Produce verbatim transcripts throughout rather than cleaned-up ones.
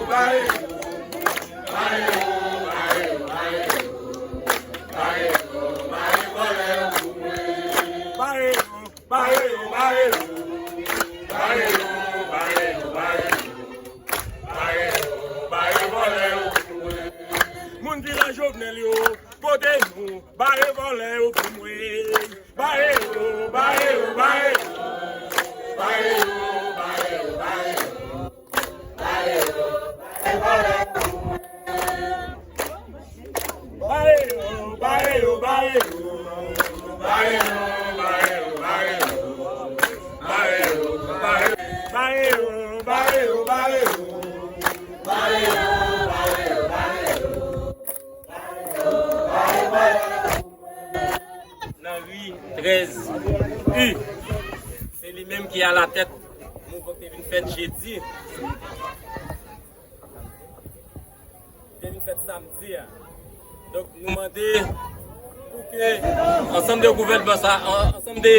Bare yo, bare yo, bare yo, bare yo, bare yo, bare yo, bare yo, vòlè yo pou mwen. Bare yo, bare yo, bare yo, bare yo, bare yo, bare yo, bare yo, bare vòlè yo pou mwen. Moun vilan Jovenel yo, kote nou? Bare vòlè yo pou mwen. Bare yo, bare yo, bare yo. Bare yo, bare yo, bare yo. Bare yo, bare yo, bare yo. Bare yo, bare yo, bare yo. Bare yo, bare yo, bare yo. Bare yo, bare yo, bare yo. Bare yo, bare yo, bare yo. Bare yo, bare yo, bare yo. Nan ri trèz U. Se li menm ki alatèt mouvman ki te vin fèt jedi. Te vin fèt samdi a. Donk, nou mande pou ke ansanm de gouvènman sa, an-, ansanm de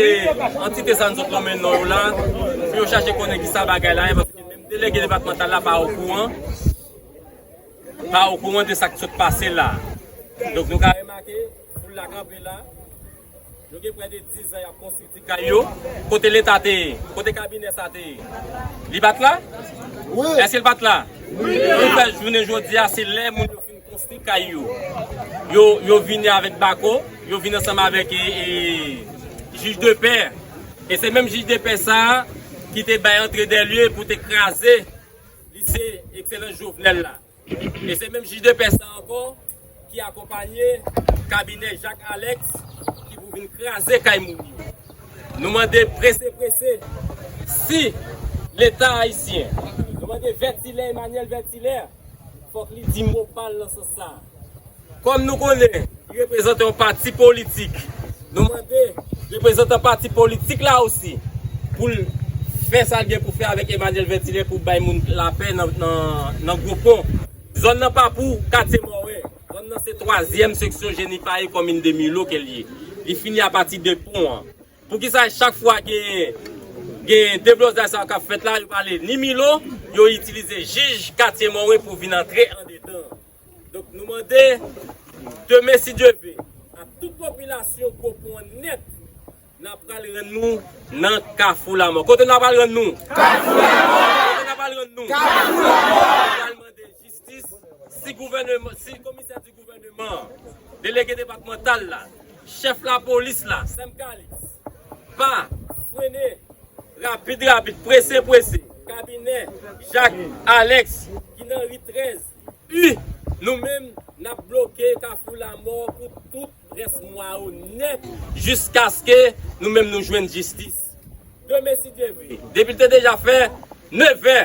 antite sa nou sot nonmen non yo la, pou yo chache konnen ki sa bagay la ye, paske menm delege depatmantal la pa okouran. Pa okouran de sa k sot pase la. Donk, nou ka remake, foul la kanpe la. Yo gen prè de diz an y ap konstwi ti kay yo. Kote Leta te ye? Kote kabinè sa te ye? Li pa t la? Wi. Èske l pa t la? Wi. Pou fè jounen jodi a, se lè moun yo fin konstwi kay yo. Yo, yo vini avèk bako, yo vin ansanm avèk, e, e, jij de pè. E se menm jij de pè sa a ki te bay antre dè lye pou te kraze lise Ekselans Jovenel la. E se menm jij de pè sa ankò ki akonpanye kabinè Jak Alex ki pou vin kraze kay moun yo. Nou mande prese, prese, si Leta ayisyen, nou mande Vètilè, Emmanuel Vètilè, fòk li di mo pa l nan sans sa a. Kòm nou konnen, li reprezante yon pati politik. Nou mande reprezantan pati politik la osi pou l fè sa l gen pou fè avèk Emmanuel Vètilè pou bay moun lapè nan, nan, nan Gwo Pon. Zòn nan pa pou Katye Mòren. Zòn nan se twazyèm seksyon Jenipaye kòmin de Milo ke l ye. Li fini apati de pon an. Poukisa chak fwa gen, gen deblozay sa yo k ap fèt la, yo pale ni Milo, yo itilize jij Katye Mòren pou vin antre andedan? Donk, nou mande, demen, si Dye ve, a tout popilasyon Gwo Pon an nèt, n ap pral rann nou nan Kafou Lamò. Kote n ap pral rann nou? Kafou Lamò! Kote n ap pral rann nou? Kafou Lamò! N ap pral mande jistis, si gouvèneman, si komisè di gouvèneman, delege depatmantal la, chèf lapolis la, Sam Kalis, pa frennen rapid, rapid, prese, prese, kabinè Jak Alex ki nan ri trèz U, nou menm, n ap bloke Kafou Lamò pou tout rès mwa yo nèt, jiskaske nou menm nou jwenn jistis. Demen, si Dye ve, depi l te deja fè nevè,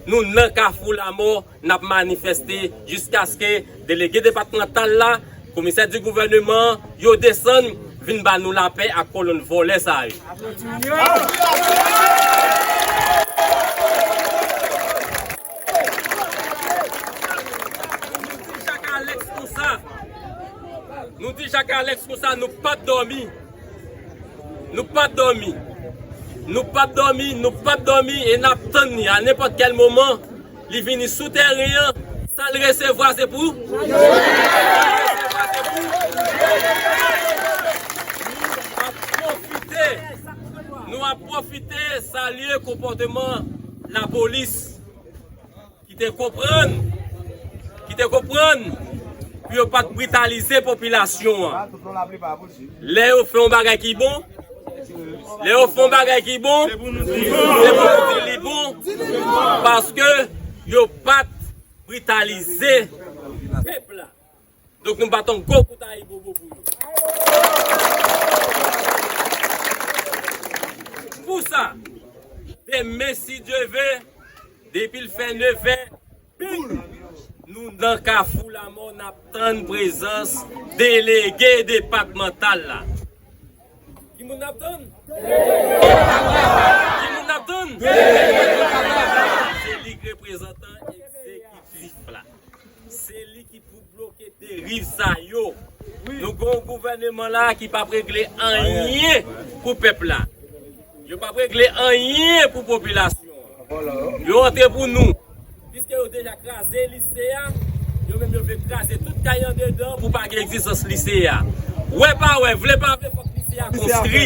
nou nan Kafou Lamò, n ap manifeste jiskaske delege depatmantal la, komisè di gouvèneman, yo desann vin ba nou lapè ak kolonn vòlè sa yo. Nou di Jak Alex konsa. Nou di Jak Alex konsa, nou p ap dòmi. Nou p ap dòmi. Nou p ap dòmi, nou p ap dòmi e n ap tann li a nenpòt kèl moman. Li vini sou tèren an, sa l resevwa se pou? Sa l resevwa se pou? Nou ap pwofite, nou ap pwofite salye konpòteman lapolis ki te konprann, ki te konprann pou yo pa t britalize popilasyon an. Lè yo fè yon bagay ki bon, lè yo fè yon bagay ki bon, se pou nou di li bon, paske yo pa t britalize pèp la. Donk nou bat yon gwo kout ayibobo pou yo. Pou sa, demen, si Dye ve, depi l fè nevè, nou nan Kafou Lamò, n ap tann prezans delege depatmantal la. Ki moun n ap tann? Ki moun n ap tann? Se li k reprezantan egzekitif la. Se li ki pou bloke deriv sa yo. Nou gen yon gouvèneman la ki p ap regle anyen pou pèp la. Yo p ap regle anyen pou popilasyon an. Yo antre pou nou. Piske yo Yo deja kraze lise a, yo menm yo vle kraze tout kay andedan pou pa gen egzistans lise a. Wè pa wè, vle pa vle, fòk lise a konstwi.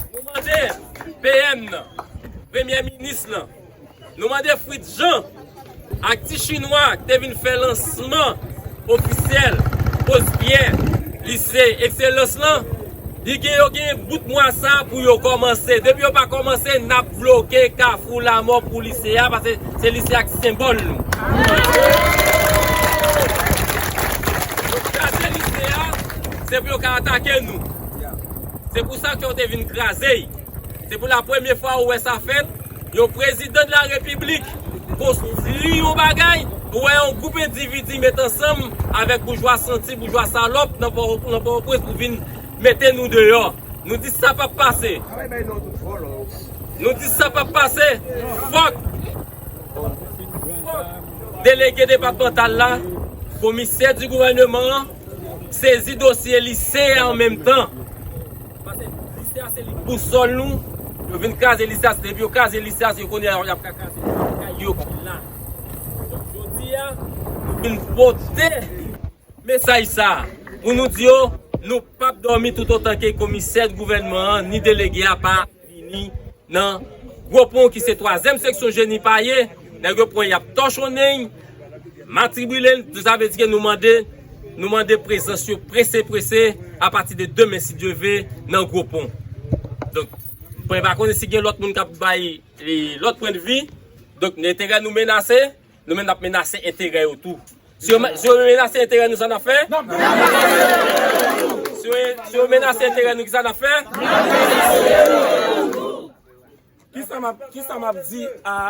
Nou mande P M nan, Premye Minis lan, nou mande Fritz Jean ak ti chinwa ki te vin fè lansman ofisyèl Poz Pyè lise Ekselans lan, li gen yo gen bout mwa sa pou yo kòmanse. Depi yo pa kòmanse, n ap bloke Kafou Lamò pou lise a, paske se lise a ki senbòl nou. Yo kraze lise a, se pou yo ka atake nou. Se pou sa ke yo te vin kraze l. Se pou la premye fwa ou wè sa fèt. Yon prezidan de la repiblik konstwi yon bagay, ou wè yon gwoup endividi met ansanm avèk boujwa santi, boujwa salòp nan Pò-, nan Pòtoprens pou vin mete nou deyò. Nou di sa p ap pase. Nou di sa p ap pase. Fòk, fòk delege depatmantal la, komisè di gouvènman an, sezi dosye lise a an menm tan. Paske lise a se li bousòl nou. Yo vin kraze lise a, depi yo kraze lise a, se kounye a y ap ka kraze kay yo ki la. Donk, jodi a, nou vin pote mesaj sa a pou nou di yo, nou p ap dòmi toutotan ke komisè gouvènman an ni delege a pa vini nan Gwopon ki se twazyèm seksyon Jenipaye. Nèg yo pran y ap tòchonnen, matribile l, sa vle di ke nou mande, nou mande prezans yo prese, prese, apati de demen, si Dye ve, nan Gwopon. Donk, mwen pa konnen si gen lòt moun k ap bay, e, lòt pwendvi. Donk, enterè nou menase, nou menm n ap menase enterè yo tou. Si yo, si yo menase enterè nou, sa n ap fè? Si yo, si yo menase enterè nou, ki sa n ap fè? Kisa m ap, kisa m ap di a,